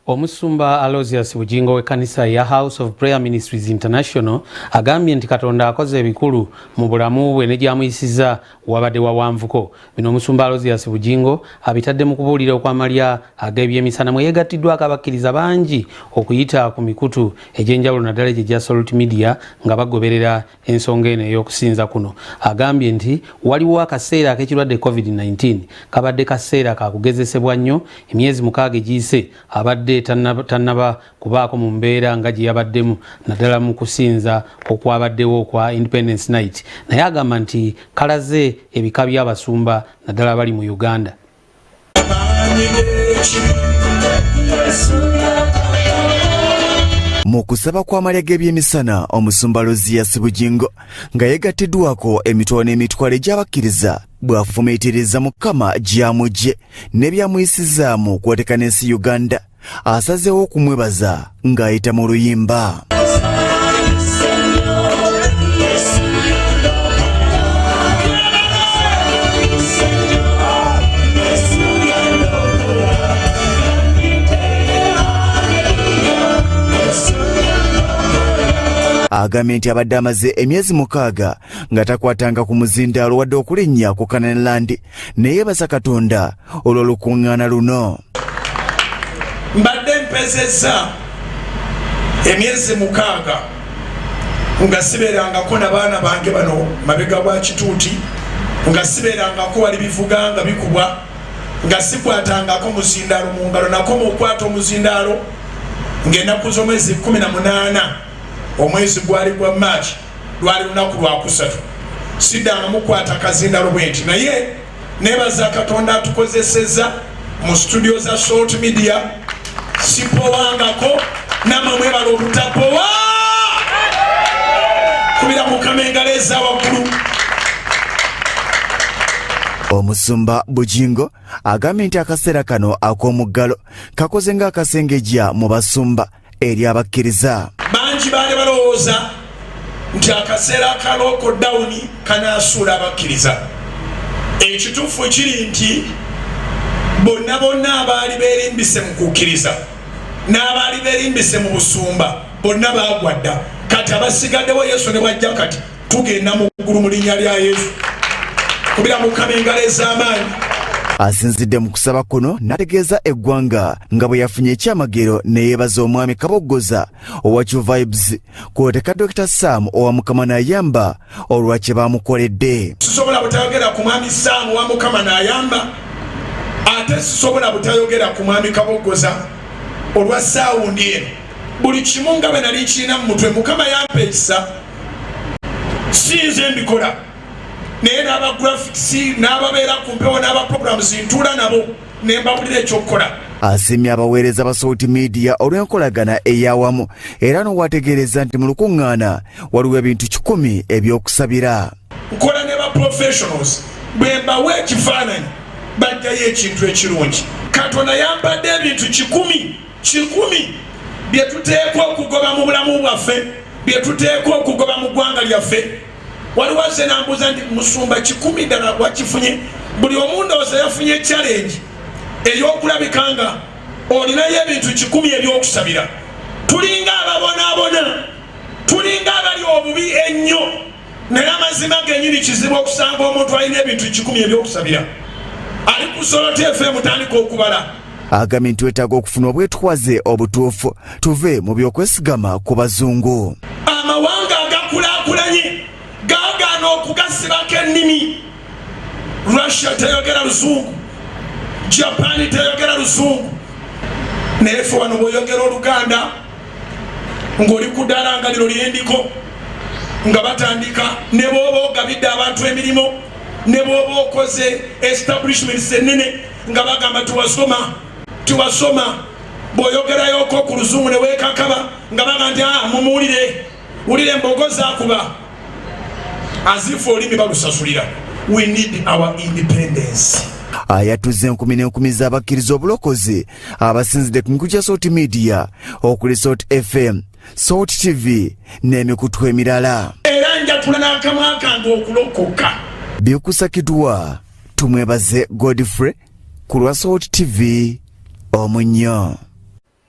Omusumba Aloysius Bugingo w'ekkanisa ya House of Prayer Ministries International agambye nti Katonda akoze ebikulu mu bulamu bwe ne gy'amuyisizza wabadde wawanvuko. Bino Omusumba Aloysius Bugingo abitadde mu kubuulira okw'amalya ag'ebyemisana mwe yeegattiddwako abakkiriza bangi okuyita ku mikutu egy'enjawulo naddala egyo egya Salt Media nga bagoberera ensonga eno ey'okusinza kuno. Agambye nti waliwo akaseera ak'ekirwadde COVID-19 kabadde kaseera ka kugezesebwa nnyo emyezi 6 egiyise abadde tannaba kubaako mu mbeera nga gye yabaddemu naddala mu kusinza okwabaddewo okwa Independence Night, naye agamba nti kalaze ebika by'abasumba naddala abali mu Uganda. Mu kusaba kw'amalya g'ebyemisana, Omusumba Aloysius Bugingo nga yeegattiddwako emitwalo n'emitwalo egy'abakkiriza bw'afumiitiriza Mukama gy'amugye ne byamuyisizaamu kwoteka n'ensi Uganda, asazeewo okumwebaza ng'ayita mu luyimba. Agambye nti abadde amaze emyezi 6 nga takwatanga ku muzindaalo wadde okulinnya ku Canaan ne yeebaza Katonda olw'olukuŋŋaana luno. Mbadde mpezezza emyezi 6 nga sibeerangako na baana bange bano mabega bwa kituuti, nga sibeerangako wali bivuga nga bikubwa, nga sikwatangako muzindaalo mu ngalo. Nakoma okukwata omuzindaalo ng'ennaku z'omwezi 18, omwezi gwali gwa March, lwali lunaku lwakusatu. Siddanga mukwata kazindalo bwenti, naye nebaza Katonda atukozeseza mu studio za Salt Media. Sipowangako, namwe mwebala obutapowa. Kubira Mukama engalo eza waggulu. Omusumba Bugingo agambye nti akaseera kano ak'omuggalo kakoze ng'akasengejja mu basumba eri abakkiriza. Bangi baali balowooza nti akaseera ka lockdown kanaasuula abakkiriza. Ekituufu kiri nti bonna bonna abaali beerimbise mu kukkiriza n'abaali beerimbise mu busumba bonna baagwa dda. Kati abasigaddewo, Yesu ne bwajja kati tugenda mu ggulu mu linnya lya Yesu. Kubira Mukama engalo ez'amaanyi. Asinzidde mu kusaba kuno n'ategeeza eggwanga nga bwe yafunye ekyamagero ne yeebaza omwami Kaboggoza owa Q Vibes kwoteka Dr. Sam owa Mukama n'ayamba olwa kye baamukoledde. Sisobola butayogera ku mwami Sam owa Mukama n'ayamba, ate sisobola butayogera ku mwami Kaboggoza olwa saawundi eno. Buli kimu nga bwe nali nkirina mu mutwe, Mukama yampa ekisa, si nze mbikola, naye n'aba graphics n'ababeera ku mpewo n'aba programs ntuula nabo ne mbabulira ekyokukola. Asiimye abaweereza ba Salt Media olw'enkolagana ey'awamu era n'owategeereza nti mu lukuŋŋaana waliwo ebintu 100 eby'okusabira. Nkola ne ba professionals, bwe mbawa ekifaananyi bajjayo ekintu ekirungi. Katonda yampadde ebintu 100 bye tuteekwa okugoba mu bulamu bwaffe, bye tuteekwa okugoba mu ggwanga lyaffe. Waliwo azze n'ambuuza nti musumba 100 ddala wakifunye? Buli omu ndowooza yafunye challenge ey'okulabika nga olinayo ebintu 100 eby'okusabira. Tulinga ababonaabona, tulinga abali obubi ennyo, naye amazima gennyini kizibu okusanga omuntu alina ebintu 100 eby'okusabira. Ali ku Salt FM tandika okubala. Agambye nti twetaaga okufuna obwetwaze obutuufu tuve mu by'okwesigama ku bazungu. Amawanga agakulaakulanye gaagaana okugasibako ennimi. Russia teyogera luzungu, Japan teyogera luzungu, naye ffe wano bw'oyogera Oluganda ng'oli ku ddaala nga lino lyendiko nga batandika, ne bw'oba ogabidde abantu emirimu, ne bw'oba okoze establishments ennene nga bagamba tiwasoma, tiwasoma. Bw'oyogerayoko ku luzungu ne weekakaba nga bagamba nti mumuwulire, wulire embogo zaakuba azifu olulimi balusasulira. We need our independence. Ayatuze enkumi n'enkumi z'abakkiriza obulokozi abasinzidde ku mikutu gya Salt Media okuli Salt FM, Salt TV n'emikutu emirala. Era njatula n'akamwa kange okulokoka. Bikusakiddwa Tumwebaze Godfrey ku lwa Salt TV omunnyo.